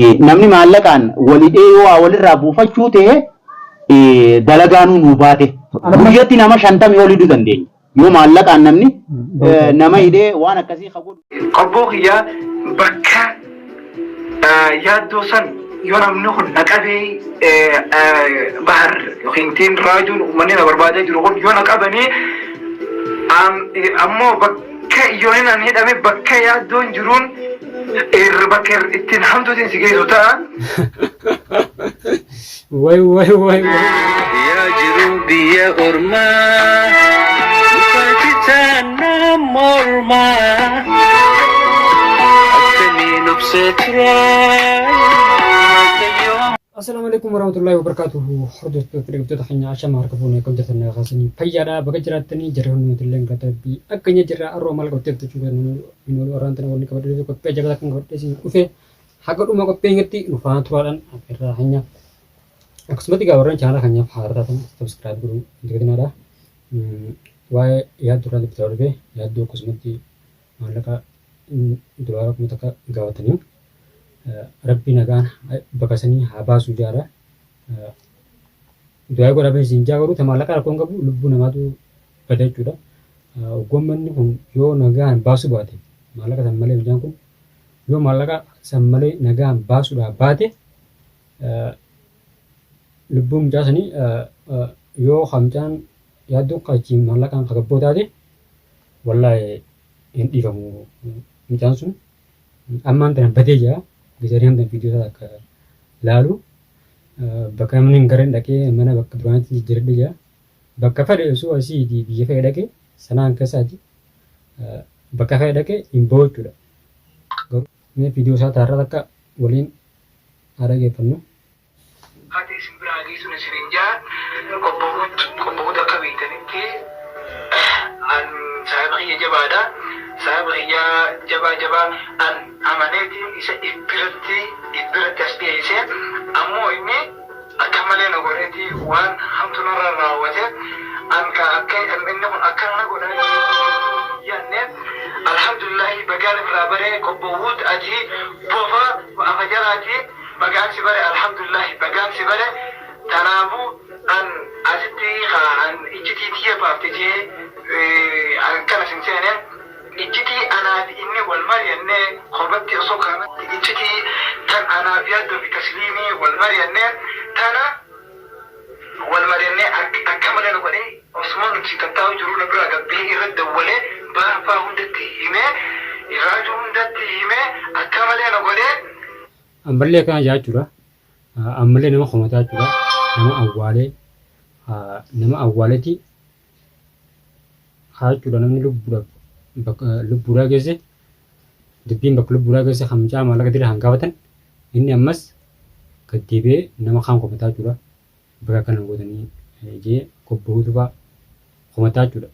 Namni maallaqaan wal hidhee yoo waa walirraa buufachuu ta'e dalagaanuu nuu baate. Guyyatti nama 50 ol hidhuu dandeenya. Yoo maallaqaan namni nama hidhee waan akkasii ka godhu. Qobboo kiyya bakka yaaddoo san yoo namni kun na qabee bahar yookiin tiin raajuun uummanni na barbaadaa jiru kun yoo na qabanii ammoo bakka yoo hin an hidhame bakka yaaddoon jiruun irra bakka ittiin hamtuutiin si geessu ta'a. Way way way way. Yaa jiruu biyya ormaa muka citaan mormaa akkamiin obsee ture. Assalaamu alaikum warahmatullahi wabarakatuhu. Hordoftoota dhaggeeffattoota keenya ashama harka fuunee akkam jirtan nagaa keessanii fayyaadha bakka jiraattanii jirra hundumatti illee galata rabbii akka inni jirra arroo maal qabattee dhufte jechuun hin oolu arraan tana wanni qabadhe dhufe qophii ajaa'ibaa kan qabadhe isin dhufe haga dhuma qophii irratti nu faana turaadhaan irraa keenya akkasumatti egaa warreen chaanala keenyaaf haaraa taatan subscribe godhuu hin dagatinaa. Waa'ee yaaddoo irraa dubbataa dhufe yaaddoo akkasumatti maallaqa dolaara 1000 gaafatanii rabbi nagaan bakka sanii haa baasu jaara. Du'aa godhaa isin jaa garuu ta maallaqa rakkoon qabu lubbuu namaatu bada jechuudha. Gommanni kun yoo nagaan baasuu baate maallaqa san malee mucaan kun yoo maallaqa san malee nagaan baasuudhaa baate lubbuun mucaa sanii yoo ka mucaan yaaddoon ka achiin maallaqaan ka gabboo taate wallaahi hin dhiifamu mucaan sun ammaan tana badee jira gizee hamtan viidiyoo isaa akka laalu bakka namni hin gareen dhaqee mana bakka duraanitti jijjiiradhe jira bakka fedhe osoo asii biyya fedhe dhaqe sanaan keessaati bakka fedhe dhaqe hin bahu jechuudha. Garuu mee viidiyoo isaa taarraa takka waliin haa dhageeffannu. Hati isin biraa geessuun isiniin jaa obbo Huud obbo Huud akka beektanitti an saahiba kiyya jabaadha. Saahiba kiyya jabaa jabaa an amaneetiin isa if biratti if biratti as dhiyeesse. Ammoo inni akka malee na godheeti waan hamtu narra raawwate. An ka akka inni kun akkana na godha yaanne alhamdulillahi bagaan irraa bare obbo Huud ati bofa afa jalaati. Bagaan si bare alhamdulillahi bagaan si bare tanaafu an asitti ka an iccitii tiyya baafte jee akkana sin seene iccitii anaafi inni wal mari'anne kophatti osoo kaanatti iccitii tan anaaf yaaddoo fi tasliimii wal mari'anne tana wal mari'annee akka malee nu godhee osuma nuti tattaa'u jiruu na biraa gabbee irra dawwalee baarfaa hundatti himee raajuu hundatti himee akka malee nu godhee. Ammallee akkana jaa jechuudha. Ammallee nama komataa jechuudha. Nama awwaalee nama awwaaleeti haa jechuudha namni lubbuudhaaf bakka lubbuudhaa geesse dubbiin bakka lubbuudhaa geesse kan mucaa maallaqa dira kan gaafatan inni ammas gad deebi'ee nama kaan komataa jechuudha. Bakka akkana gootanii jee kobbahuu tufaa komataa jechuudha.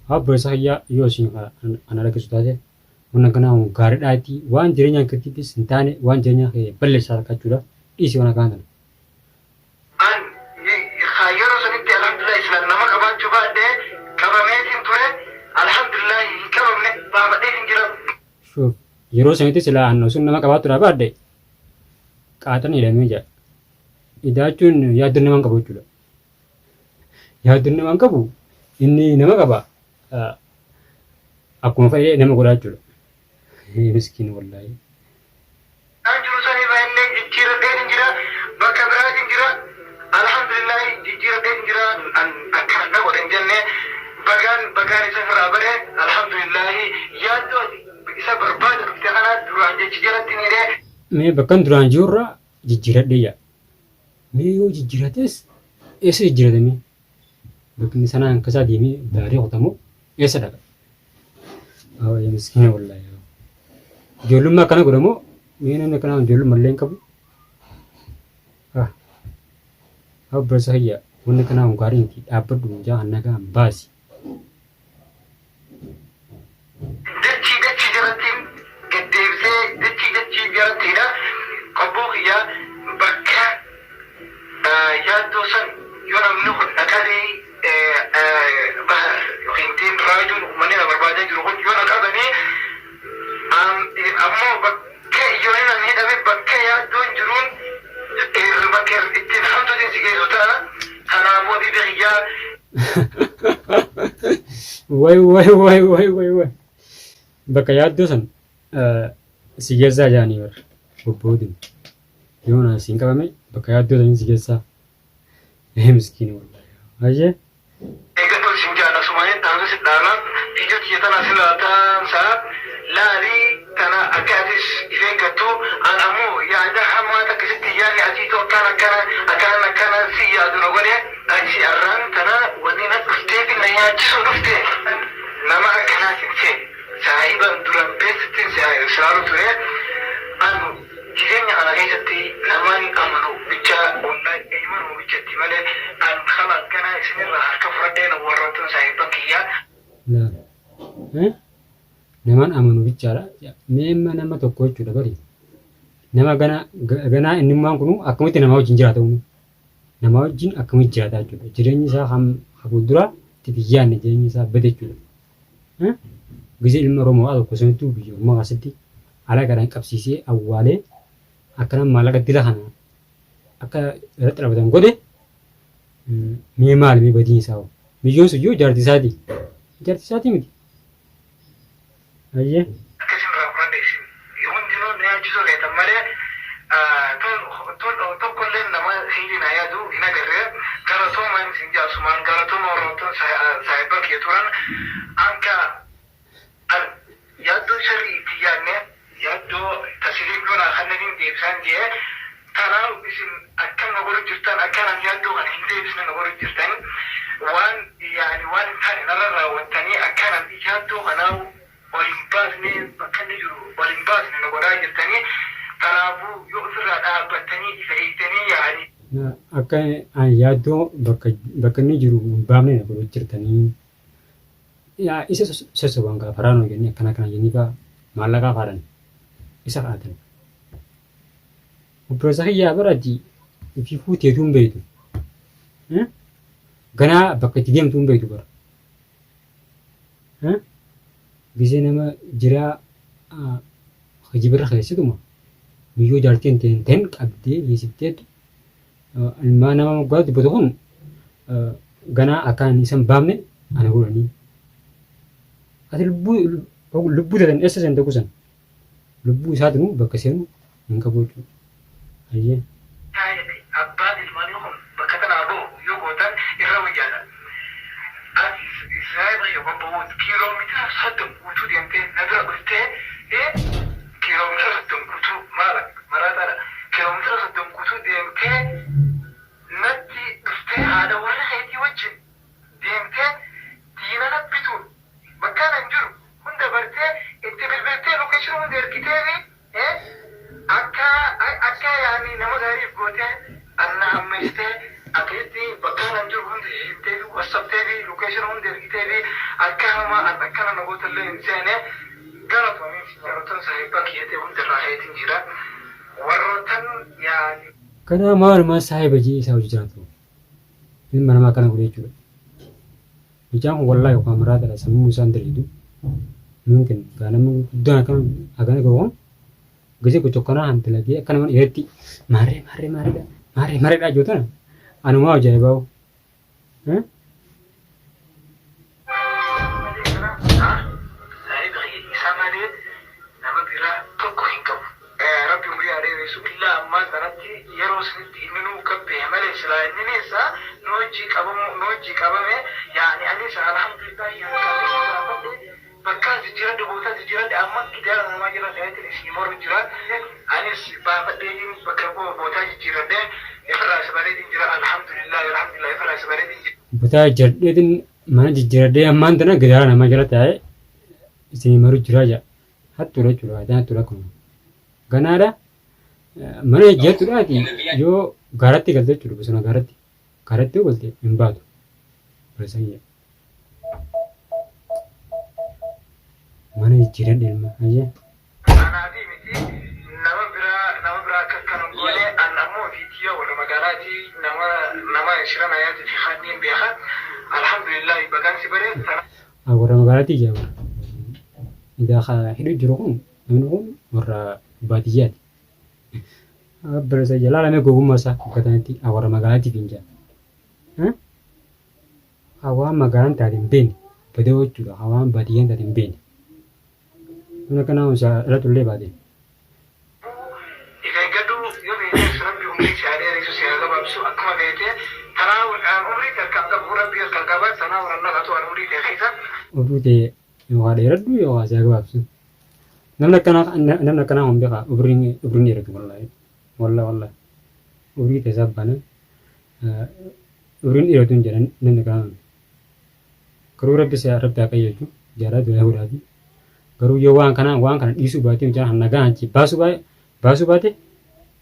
Haa obboleessa kiyyaa yoo isin kana dhageessu taate Waan akkanaa kun gaariidhaa itti waan jireenya keettiifis hin taane waan jireenya kee balleessaa takka jechuudha. Dhiisi waan akkanaa tana. An ka yeroo sanitti alhamdulillah islaan nama qabaachuu baadhe qabameetiin ture alhamdulillah hin qabamne baafadheetiin jira. Shuuf yeroo sanitti silaa an osoo nama qabaattuudhaa baadhe qaaxan hidhamee jira. Idaachuun yaaddoon nama hin qabu jechuudha. Yaaddoon nama hin qabu inni nama qaba Akkuma fedhe nama godhaa jechuudha. Miskiin wallaahi. Kan jiru sanirraa illee jijjiiradheen jira bakka biraatiin jira alhamdulillahi jijjiiradheen jira an akkana na godhe hin jenne bagaan bagaan isa irraa bare alhamdulillahi yaaddoo ati isa barbaada dhufte kana duraan jechi jalatti ni hidhee. Mee bakkan duraan jirurraa jijjiiradhee jaa. Mee yoo jijjiirates eessa jijjiirate mee? Bakki sanaan akkasaa deemee daarii kutamu eessa dhaqa? Yaa miskiina wallaahi. Ijoollummaa akkana godha moo mee namni akkanaa ijoollummaa illee hin qabu? Ah. Obboleessa kiyya wanni akkanaa kun gaarii miti dhaabbadhu mucaa kan nagaan baasi. Dachii dachii jalattiin gad deebisee dachii dachii jalatti hidha qobboo kiyya bakka yaaddoo san yoo namni kun na qabee bahar yookiin tiin raajuun uummanni na barbaadaa jiru kun yoo na qabanii ammoo bakka. Bakka ijoolleen an hidhame bakka yaaddoon jiruun bakka ittiin hamtuutiin si geessu ta'a. Kanaafuu habiibi kiyyaa. Way way way way way way. Bakka yaaddoo san si geessaa jaanii bar bobbootin. Yoo na siin qabame bakka yaaddoo sanii si geessaa. Ee miskiini wallahi. Hayyee. Eeggadhu sin jaala sumanin taatu si dhaala video tiyya tana si laaltaansa laali tana akka atis if eeggattu an ammoo yaada hamaa takka sitti hin yaadne atiitu akkaan akkana akkaan akkana si yaadu na godhe ati arraan tana wanni na dhufteefi na yaachisuu dhufte nama akkanaatin se saahiban duran beessittin si laalu ture an Jireenya kana keessatti naman amanu bicha wallahi imanuma bichatti malee an khalas ganaa isinirraa harka fudhadheen warroottan saahibban kiyyaa. Laal. Eh? Naman amanu bichaadha. Mee amma nama tokko jechuudha bari. Nama gana ganaa innummaan kunu akkamitti namaa wajjin jiraata uumee? Namaa wajjin akkamitti jiraata jechuudha. Jireenyi isaa kan fuulduraa itti yaadne jireenyi isaa bade jechuudha. Gizee ilma Oromoo tokko sanattuu biyya ormaa keessatti alagaadhaan qabsiisee awwaalee akkana maallaqa dila kana akka irratti dhabatan godhe mee maali mee badiin isaa hoo? Miyyoon sun yoo jaartii isaatii jaartii isaatii miti. Ayyee. Akka isin irraa fudhadhe isin hundinuu na yaachisuu feetan malee tokkolleen nama kheyrii naa yaadu hin agarre galatoomaan isin ja'a asumaan galatooma warroottan saahibban kiyya turan anka an yaaddoo sharrii itti hin yaadne yaaddoo tasiliim yoo naa kannaniin deebisaan je'e tanaaf isin akkam na godhu jirtan akkan an yaaddoo kana hin deebisne na godhu jirtan waan yaani waan hin taane narra raawwattanii akkan an yaaddoo kanaa ol hin baasne bakka inni jiru ol hin baasne na godhaa jirtanii tanaafuu yoo ofirraa dhaabbattanii ifa eegdanii yaani. Akka an yaaddoo bakka bakka inni jiru hin baafne na godhu jirtanii. Yaa isa sossoban gaa faraanoo jennee akkana akkana jennee faa maallaqaa faadhan isa kadhatan. Obboleessa kiyyaa bara ati ifii fuuteetuu hin beektu. Ganaa bakka itti deemtu hin beektu bara. Gisee nama jiraa kijibirra keessatuma miyyoo jaartiin teen teen qabdee hiisifteetu ilmaa nama moggaa dubbatu kun ganaa akka ani isa hin baafne ana godhanii. Ati lubbuu lubbuu teetan eessa seente kusan? Lubbuu isaatinuu bakka seenu hin qabu jechuudha. Hayyee. Taa'eeti abbaan ilmaanii kun bakka tanaa bahu yoo gootan irra wayyaadha. Ati saahiba kiyya bobba'uut kiiloomeetira 30 guutuu deemtee na bira dhuftee kiiloomeetira 30 guutuu maal maraataadha kiiloomeetira 30 guutuu deemtee natti dhuftee haadha warra keetii wajjin deemtee diina na bituun bakkaan an jiru hunda bartee itti bilbiltee location hunda ergiteefi akka akka yaani nama gaariif gootee anna hammeessitee akkasitti bakkaan an jiru hunda himteefi wassabteefi location hunda ergiteefi akka hamaa an akkana na gootallee hin seene galatoomi warroottan saahibban kiyya ta'e hunda irraa ka'eetiin jira warroottan yaani. Kanaa maalumaa saahiba jee isaa hojii jiraatu ilma namaa akkana godhe jechuudha. Mucaan kun wallaahi waa maraatadha sammuu isaan daleedu. Mumkin gaa namni guddaan akkana hagana gahu kun gisee gocha akkanaa han dalagee akka nama dhiiratti maarree maarree maarreedha maarree maarreedha jiru tana anumaa ajaa'ibaa. Saahiba kiyya isa malee nama biraa tokko hin qabu. Rabbi umrii haa dheeressu illaa ammaan tanatti yeroo sanitti inninuu gabbehe malee silaa inninis nu wajjii qabamuu nu wajjii qabame yaani anis alhamdulillahi ani qabee gaafadhe bakkaan jijjiradhe bootaa jijjiradhe amma gidaara namaa jala ta'eetiin isinii mormu jira anis baafadheetiin bakka bootaa jijjiradhe ifirraa isa bareetiin jira alhamdulillahi alhamdulillahi ifirraa isa bareetiin jira. Botaa jijjiradheetiin mana jijjiradhee ammaan tana gidaara namaa jala taa'ee isinii maru jira jedha. Hattuudha jechuudha aadaan hattuudha kun. Ganaadha mana jijjiirtuudhaati yoo gaaratti galte jechuudha bosona gaaratti. Gaaratti yoo galte hin baatu. Obboleessa kiyya. Mana jijjiiradhe ilma hayyee. Anaafi miti nama biraa nama biraa akka akkana hin goone an ammoo fiitiyya warra magaalaati nama nama shira na yaate fi kanneen beeka alhamdulillahi bagaan si bare tana. Warra magaalaatii ijaa bara. Egaa ka hidhu jiru kun namni kun warra Baadiyyaati. Abbarasa jalaalamee gowwummaa isaa akka kanatti warra magaalaatiif hin jaa. Hawaan magaalaan taate hin beekne badoo jechuudha. Hawaan baadiyyaan taate hin beekne. Namni akkanaa kun isaa dhalatullee baate. If eeggadhu yoo feetes rabbi umrii si haa dheeressu si haa gabaabsu akkuma feete taraa an umrii tee harkaan qabu rabbi harkaan qaba sanaa ol naqatu an umrii tee keessa. Umrii tee yookaan dheeradhu yookaan si haa gabaabsu. Namni akkanaa namni akkanaa kun beekaa umriin umriin dheeratu wallaahi wallaahi wallaahi umrii tee isaa baanaan umriin dheeratu hin jedhan namni akkanaa kun. Garuu rabbi si rabbi haa qajeelchu jaalaa du'aa godhaafi. Garuu yoo waan kana waan kana dhiisuu baatee mucaan kan nagaa achi baasuu baate baasuu baate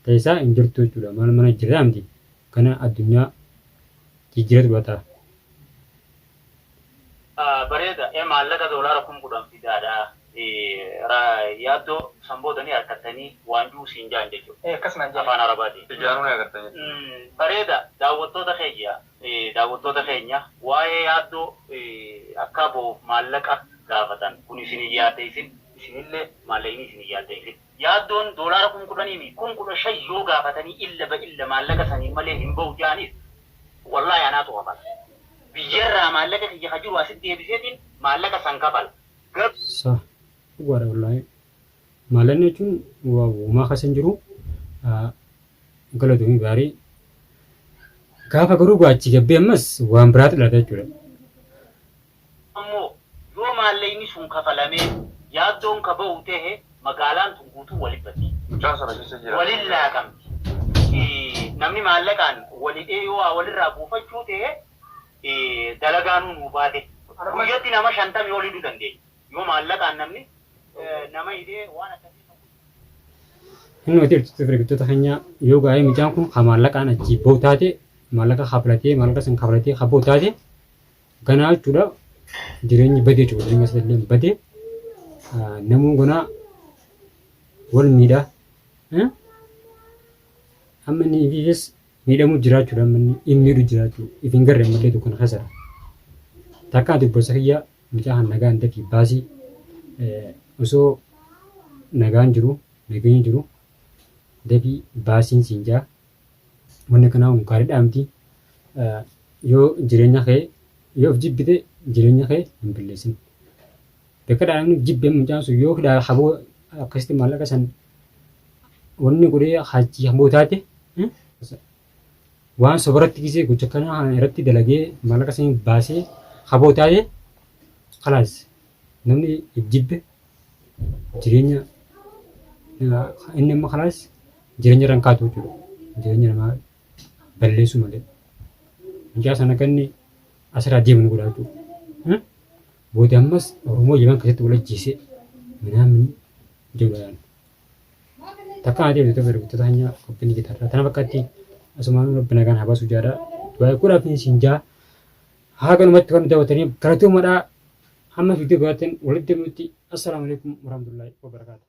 ta'isaa hin jirtu jechuudha. Maal mana jirraa miti. Kana addunyaa jijjiiratu baata. Bareeda e maallaqa doolaara 10,000 fidaadha yaaddoo san booda ni arkattanii waan ju'u siin ja'an jechuudha. Ee akkas naan jedhan. Afaan Arabaatiin. Ijaanuu ni agartan jechuudha. Bareeda daawwattoota keeyya Daawwattoota keenya waa'ee yaaddoo akkaa boo'uuf maallaqa gaafatan kun isin hin yaaddeysin, isinillee maallaqni isin hin yaaddeysin. Yaaddoon doolaara 10,000 mii 15,000 yoo gaafatanii illa ba illa maallaqa saniin malee hin bahu ja'anis wallaahi anaatu kafala. Biyyarraa maallaqa kiyya ka jiru asitti deebiseetiin maallaqa san kafala. Garuu. Sah dhugaadha wallaahi maallaqni jechuun womaa keessa hin jiru galatoomi gaarii Gaafa garuu gaachi gabbee ammas waan biraatu dhalata jechuudha. Ammoo yoo maalleyni sun kafalamee yaaddoon ka bahu tehe magaalaan tun guutuun wali baddi. Mucaan sana keessa jiraata. Walin laaqamti. Namni maallaqaan wal hidhee yoo waa walirraa buufachuu tehe dalagaanuu nuu baate. Guyyatti nama shantamii ol hidhuu dandeenya. Yoo maallaqaan namni nama hidhee waan akkasii kan. Inni nuti hojjettoota fi eegdota keenya yoo gaa'ee mucaan kun ka maallaqaan achii bahu taate maallaqa kafalatee maallaqa san kafalatee ka bahu taate ganaa jechuudha jireenyi badee jechuudha jireenya isaa illee badee namuu ganaa wal miidha amma inni ifiifis miidhamuu jiraachuudha amma inni in miidhu jiraachuu if hin garre ammallee dukkana keessadha takka ati obboleessa kiyya Mucaa kan nagaan dafii baasii osoo nagaan jiru nageenyi jiru dafii baasiin siin jaa wanni akkanaa kun gaariidhaa miti yoo jireenya kee yoo of jibbite jireenya kee hin balleessin bakka namni jibbe mucaan sun yoo hidhaa haboo akkasitti maallaqa san wanni godhee hajji haboo taate Waan sobaratti gisee gocha kanaa kana irratti dalagee maallaqa sanii baasee haboo taate kalaas namni if jibbe jireenya inni amma kalaas jireenya irra hin kaatu jechuudha. Jireenya namaa balleessuu malee. Mucaa sana akka inni asirraa deemu ni godha jechuudha. Booda ammas Oromoo Yaman keessatti wal ajjeesee minaamin jedhu yaani. Takka haati hojjettoota dargaggoota hanya qophiin gitarraa tana fakkaatti asumaan rabbi nagaan haa baasu jaadha. Du'aa godhaaf isin jaa. Haga dhumatti waan daawwataniif galatoomadhaa. Hamma viidiyoo biraatiin walitti deebinutti assalaamu alaikum warahmatullahi wabarakaatuh.